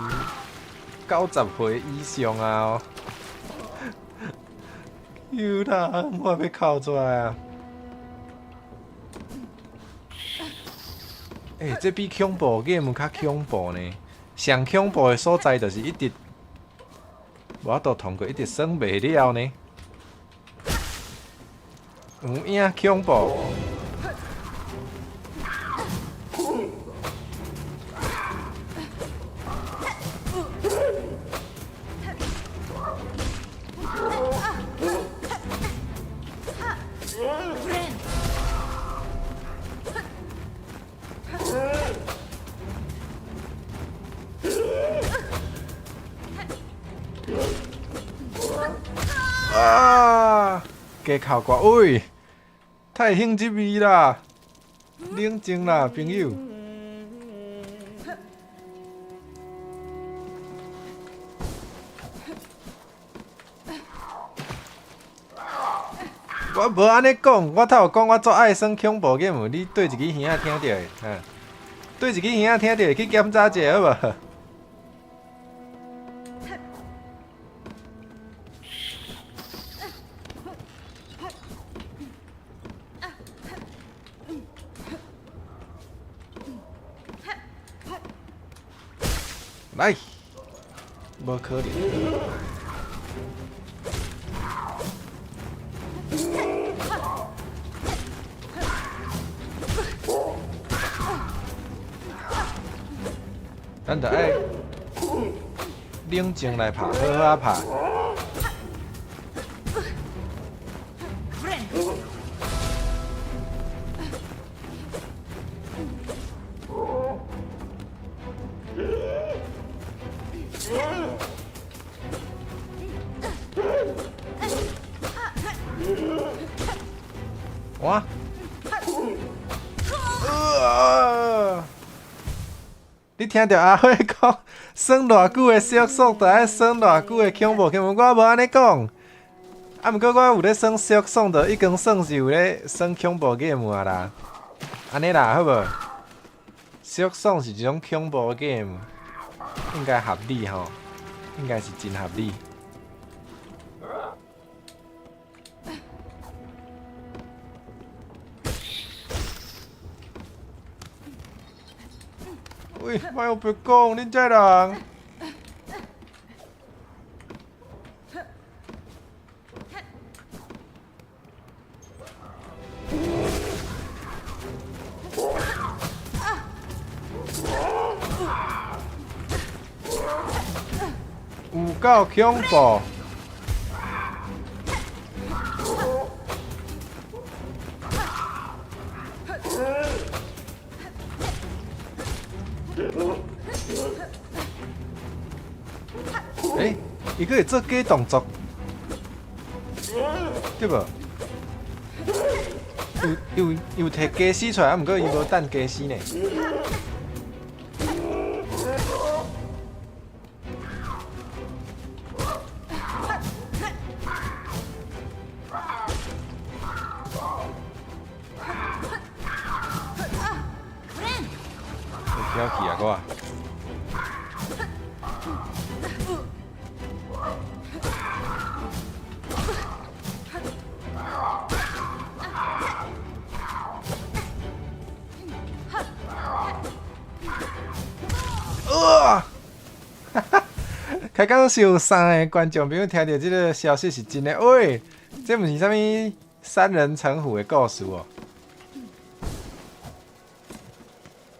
Speaker 1: 90歲以上啊！有啦，我欲哭出來啊！欸，這比恐怖 game 較恐怖呢。上恐怖的所在就是一直無法度通過，一直耍袂了呢。有影恐怖。啊！加哭我，喂！太興這味啦！冷靜啦，朋友。我無按呢講，我頭有講我足愛耍恐怖 game，你佗一支耳仔聽著的？哈，佗一支耳仔聽著的去檢查一下好無？來，無可能。咱著愛冷靜來拍，好好仔拍。哇！呃，你聽著阿火講，耍偌久的小說，就愛耍偌久的恐怖恐怖，我無按呢講。啊，毋過我有咧耍小說，就已經算是有咧耍恐怖 game 啊啦。按呢啦，好無？小說是一種恐怖 game，應該合理吼。應該是真合理。喂，莫予白講，恁這人。有夠恐怖！欸，伊閣會做假動作，對無？有有有提家私出來，啊，毋過伊無等家私呢。會飄去啊，我。哇！哈哈，開講是有三个觀眾朋友聽著這个消息是真的，喂，這毋是啥物三人成虎的故事哦。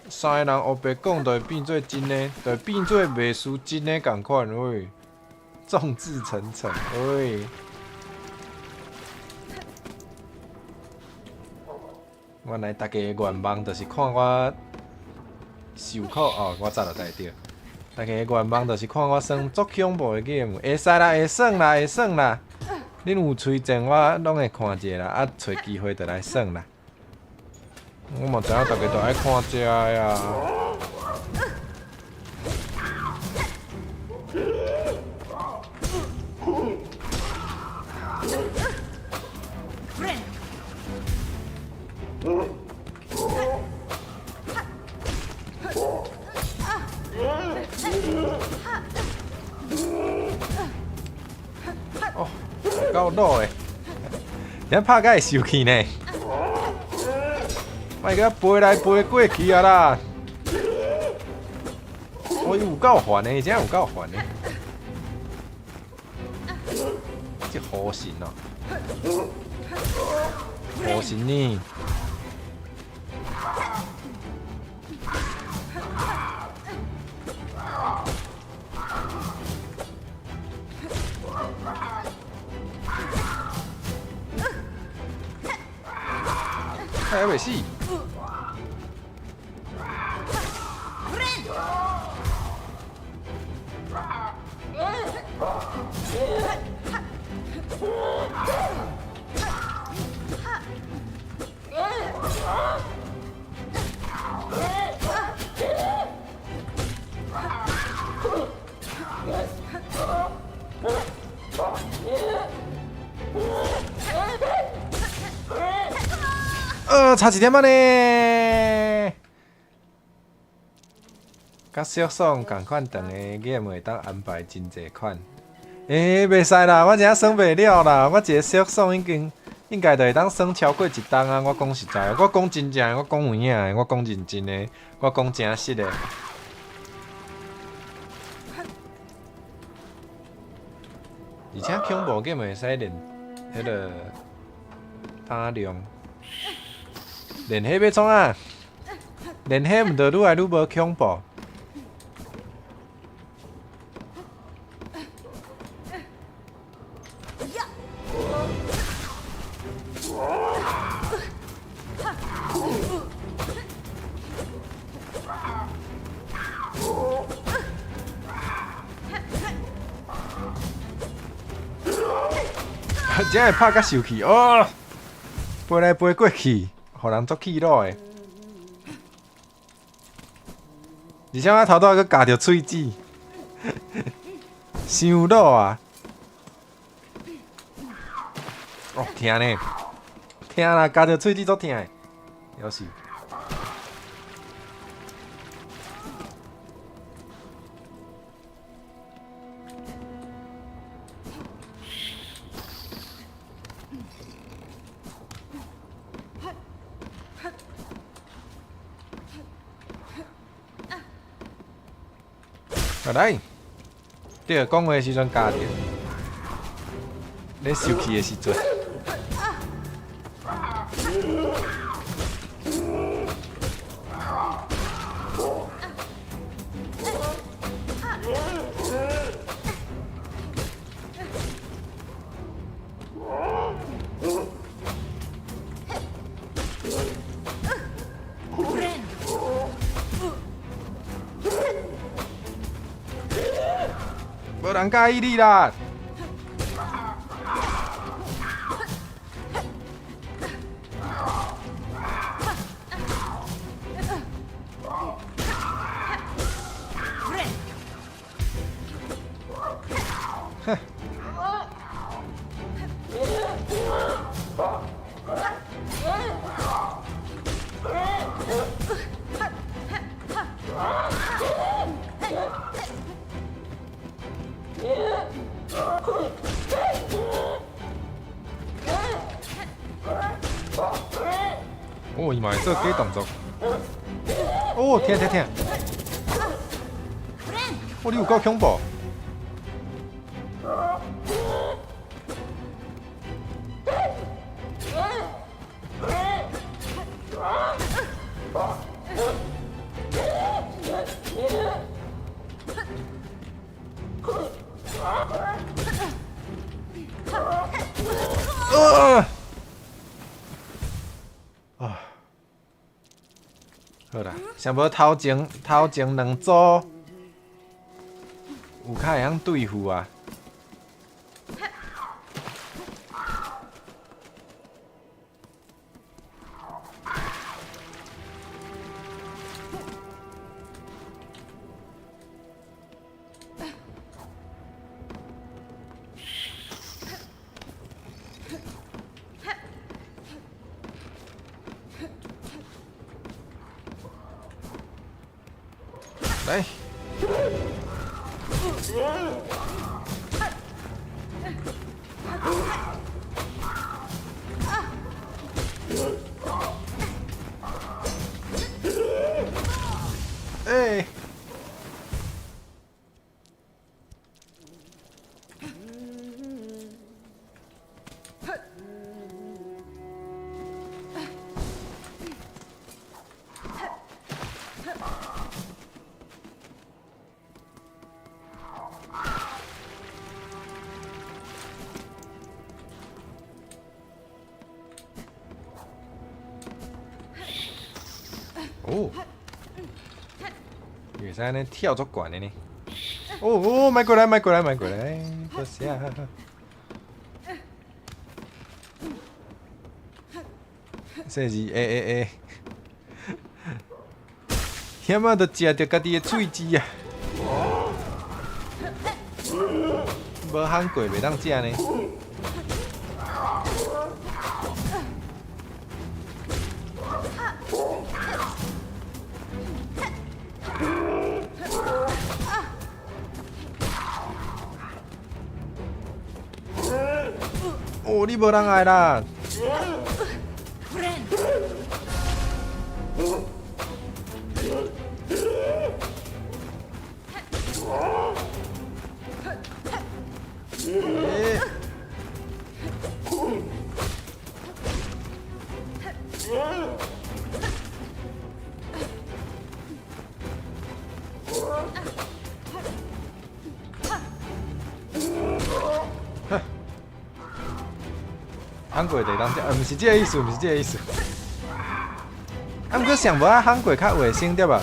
Speaker 1: 三个人烏白講，就會變做真的，就會變做袂輸真的仝款，喂，眾志成城，喂。原來大家的願望就是看我受苦哦，我早就知著。大家的願望就是看我耍足恐怖的 game，會使啦，會耍啦，會耍啦。恁有推薦我，攏會看一下啦，啊，揣機會就來耍啦。我嘛知影大家都愛看這个啊。哦，夠老的，你拍甲會生氣呢？莫閣飛來飛過去啊啦！哦，伊有夠煩的，真有夠煩的。這虎神哦，虎神呢？還袂死。差一點仔呢，佮小爽仝款長的 game 會當安排真濟款。欸，袂使啦，我真正耍袂了啦。我一个小爽已經應該就會當耍超過一冬啊。我講實在，我講真正的，我講有影的，我講認真的，我講誠實的。而且恐怖 game 會使練彼个膽量。練彼欲創啊？練彼毋著愈來愈無恐怖。真會拍甲受氣哦！飛來飛過去，予人足氣惱的。而且我頭拄仔閣咬著喙齒，傷惱啊！哦，疼呢，疼啦，咬著喙齒足疼的，猶是。來，對，講話時陣咬著，咧生氣的時陣。無人佮意你啦！哼。哦，伊嘛會做假動作。哦，疼疼疼！哦，你有夠恐怖！啊！啊！好啦，想無頭前兩組有較會曉對付啊。來。欸。哦，會使按呢跳足懸的呢？哦哦，莫過來，莫過來，莫過來，多謝。這是欸欸欸，險仔都食著家己的喙舌啊！無烘過袂當食呢。哦，你無人愛啦！欸烘過就會當食，毋是這个意思，毋是這个意思。啊，毋過上無愛烘過較衛生對吧？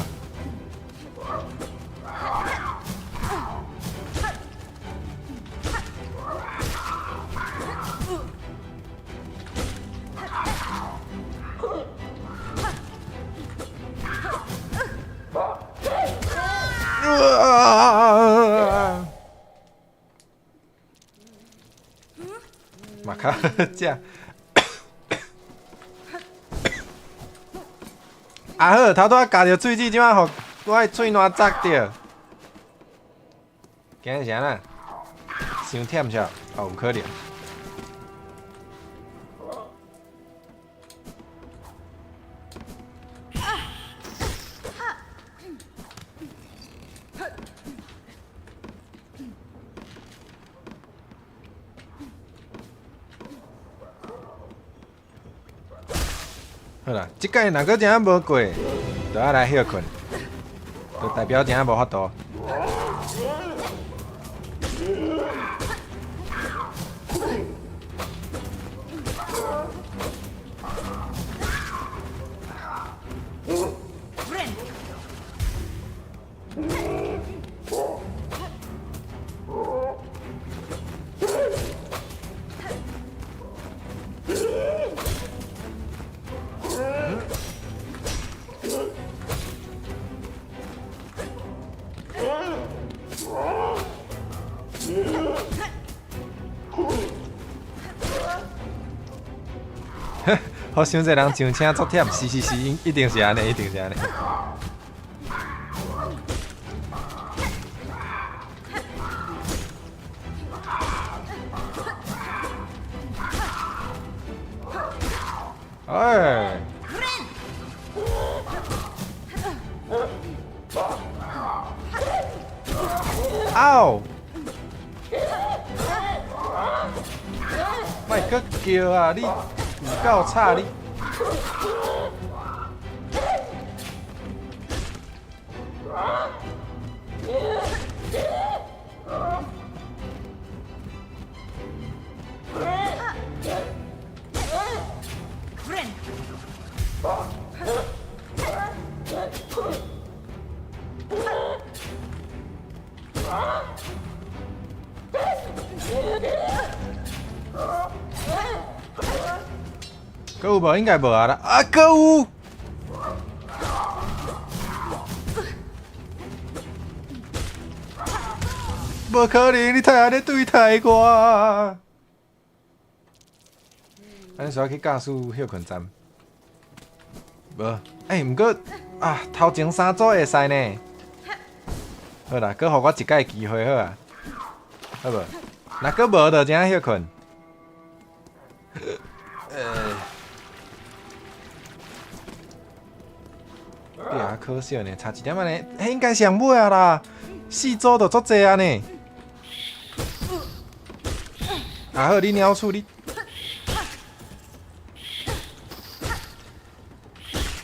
Speaker 1: 啊！嘛較好食。啊好，頭拄仔咬著喙齒，這擺予我的喙瀾扎著。今日是按怎？傷忝是？哦，有可能。好啦，這擺若閣真無過，就愛來歇睏，就代表真無法度。好，傷濟人上車足忝，是是是，一定是按呢，一定是按呢。哎！嗷！莫閣叫啊！你有夠吵你！閣有無？應該無啊啦！啊，閣有！無可能，你太按呢對待我。咱需要去駕駛歇睏站。無，欸，毋過啊，頭前三組會使呢。好啦，閣予我一擺機會好啊，好無？若閣無就真歇睏。對啊，可惜呢，差一點仔呢，彼應該上尾啊啦，四組就足濟啊呢。啊好，你鳥鼠你，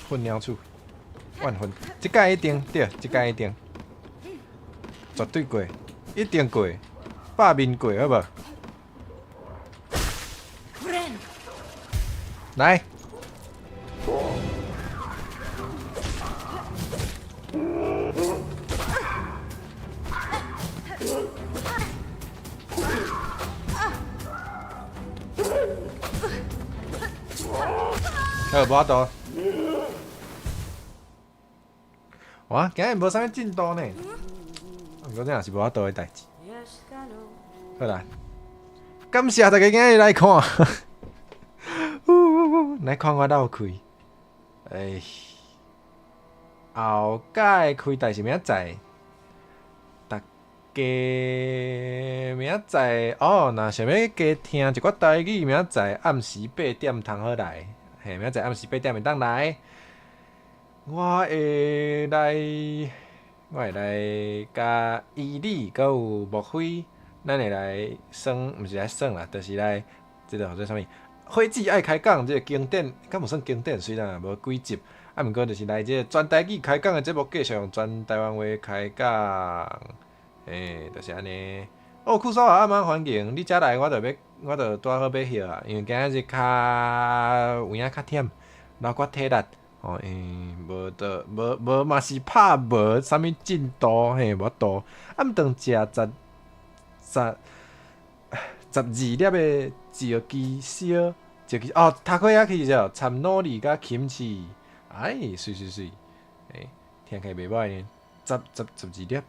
Speaker 1: 混鳥鼠，萬分，這擺一定對，這擺一定，絕對過，一定過，百面過，好無？來。好，無法度。哇，今日無啥物進度呢。毋過這也是無法度的代誌。好啦，感謝大家今日來看，來看我鬥開。哎，後蓋開台是明仔載，大家明仔載哦，若想欲加聽一寡台語，明仔載暗時八點通好來。嘿，明仔載暗時八點會當來，我會來，我會來佮伊里，閣有莫非，咱會來耍，毋是來耍啦，就是來這個號做啥物？火姊愛開講，這個經典，敢有算經典？雖然無幾集，啊，毋過就是來這個全台語開講的節目，繼續用全台灣話開講，嘿，就是按呢。哦，酷嫂啊，暗晚歡迎你遮來，我就欲，我就拄好欲歇啊，因為今仔日較有影較忝，流寡體力，吼，因為無得無無嘛是拍無啥物進度，嘿，無法度。啊，毋當食十十十二粒的石雞燒，石雞哦，塔可亞去是摻努力佮芹翅，哎，媠媠媠，欸，聽起來袂歹呢，十十十二粒，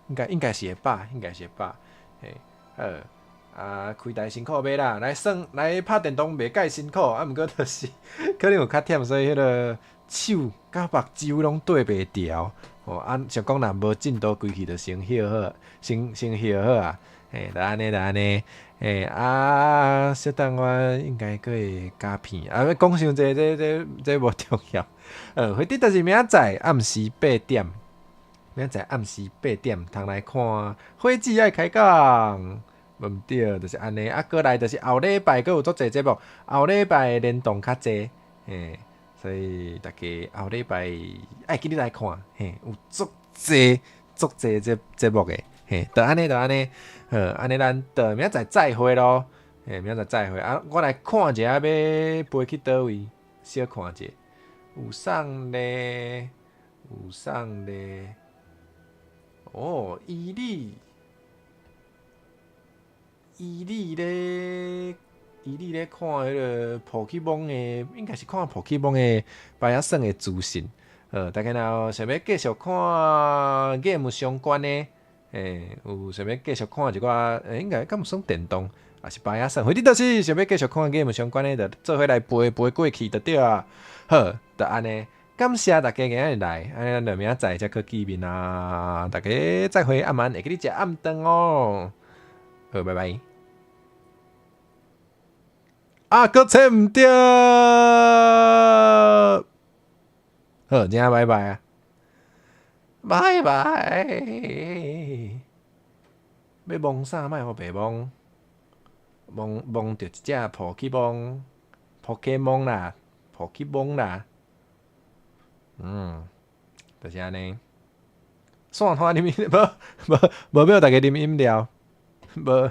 Speaker 1: 應該應該是會飽，應該是會飽。嘿，好，啊，開台辛苦欲啦，來耍來拍電動袂蓋辛苦，啊，毋過就是可能有較忝，所以彼个手佮目睭攏對袂牢，吼，啊，想講若無進度規氣就先歇好，先先歇好啊，嘿，就按呢就按呢，嘿，啊，小等我應該閣會加片，啊，講傷濟，這這這無重要，反正就是明仔載暗時八點。明仔載暗時八點，通來看火姊愛開講，無毋對，就是按呢。啊，閣來就是後禮拜閣有足濟節目，後禮拜聯動較濟，嘿，所以大家後禮拜愛記得來看，嘿，有足濟足濟節節目的，嘿，就按呢就按呢，好，按呢咱就明仔載再會囉，嘿，明仔載再會啊！我來看一下欲飛去佗位，小看者，有送咧，有送咧，哦，伊利，伊利咧。伊利咧看彼个寶可夢的，應該是看寶可夢的牌仔耍的資訊。大家若有想欲繼續看 game 相關的，欸，有想欲繼續看一寡，欸，應該敢有算電動，抑是牌仔耍，反正就是想欲繼續看 game 相關的，就做伙來飛飛過去就對啊。好，就按呢，感謝大家今仔日來，按呢咱就明仔載才閣見面啊！大家再會，暗晚會記得食暗頓哦。好，拜拜。啊，閣揣毋著，好，這拜拜啊，拜拜。欲摸啥？莫予白摸，摸摸著一隻寶可夢，寶可夢啦，寶可夢啦。就是按呢。線拖啉飲，無無無欲大家啉飲料，無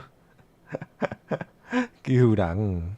Speaker 1: 欺負人。